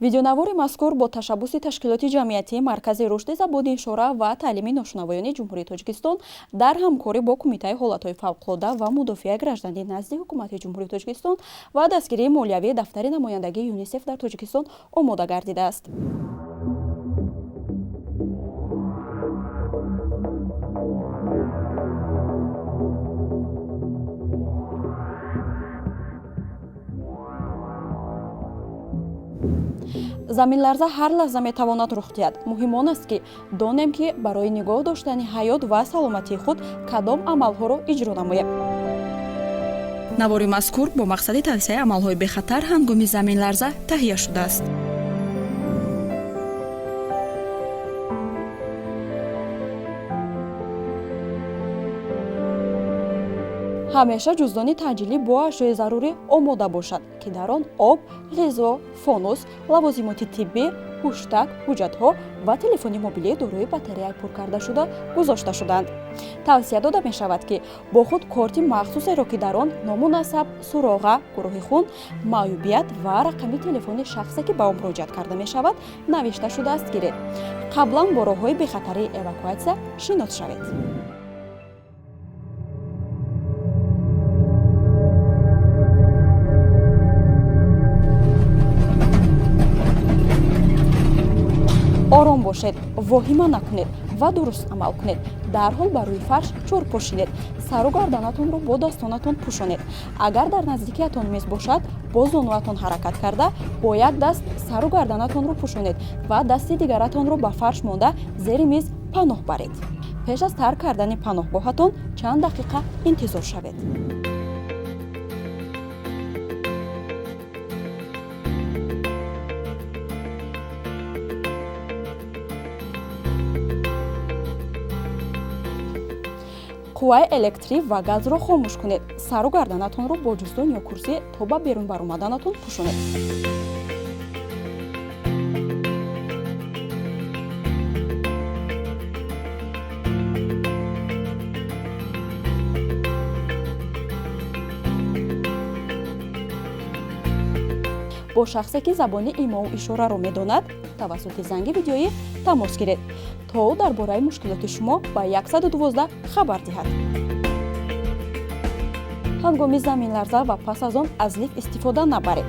Видеонавори мазкур бо ташаббуси ташкилоти ҷамъиятии Маркази рушди забони ишора ва таълими ношунавоёни Ҷумҳурии Тоҷикистон дар ҳамкорӣ бо Кумитаи ҳолатҳои фавқулода ва мудофиаи гражданӣ назди Ҳукумати Ҷумҳурии Тоҷикистон ва дастгирии молиявии дафтари намояндагии ЮНИСЕФ дар Тоҷикистон омода гардидааст. Заминларза ҳар лаҳза метавонад рух диҳад. Муҳим он аст, ки донем, ки барои нигоҳ доштани ҳаёт ва саломатии худ кадом амалҳоро иҷро намоем. Навори мазкур бо мақсади тавсияи амалҳои бехатар ҳангоми заминларза таҳия шудааст. Ҳамеша ҷуздони таъҷилӣ бо ашёи зарурӣ омода бошад, ки дар он об, ғизо, фонус, лавозимоти тиббӣ, ҳуштак, ҳуҷҷатҳо ва телефони мобилӣ дорои батареяи пуркардашуда гузошта шудаанд. Тавсия дода мешавад, ки бо худ корти махсусеро, ки дар он ному насаб, суроға, гурӯҳи хун, маъюбият ва рақами телефони шахсе, ки ба он муроҷиат карда мешавад, навишта шудааст, гиред. Қаблан бо роҳҳои бехатарии эвакуатсия шинос шавед. Ором бошед, воҳима накунед ва дуруст амал кунед. Дарҳол ба рӯи фарш чорпошинед, сару гарданатонро бо дастонатон пӯшонед. Агар дар наздикиятон миз бошад, бо зонуатон ҳаракат карда, бо як даст сару гарданатонро пӯшонед ва дасти дигаратонро ба фарш монда зери миз паноҳ баред. Пеш аз тарк кардани паноҳгоҳатон чанд дақиқа интизор шавед. Қувваи электрӣ ва газро хомӯш кунед. Сару гарданатонро бо ҷуздон ё курсӣ то ба берун баромаданатон пӯшонед. Бо шахсе, ки забони имову ишораро медонад, тавассути занги видеоӣ тамос гиред, то ӯ дар бораи мушкилоти шумо ба 112 хабар диҳад. Ҳангоми заминларза ва пас аз он аз лифт истифода набаред.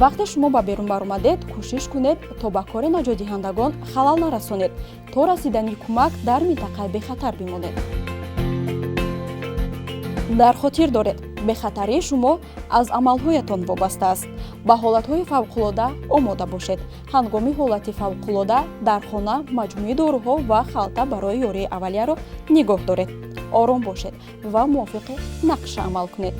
Вақте шумо ба берун баромадед, кӯшиш кунед, то ба кори наҷотдиҳандагон халал нарасонед. То расидани кӯмак дар минтақаи бехатар бимонед. Дар хотир доред, бехатарии шумо аз амалҳоятон вобаста аст. Ба ҳолатҳои фавқулода омода бошед. Ҳангоми ҳолати фавқулода дар хона маҷмӯи доруҳо ва халта барои ёрии аввалияро нигоҳ доред. Ором бошед ва мувофиқи нақша амал кунед.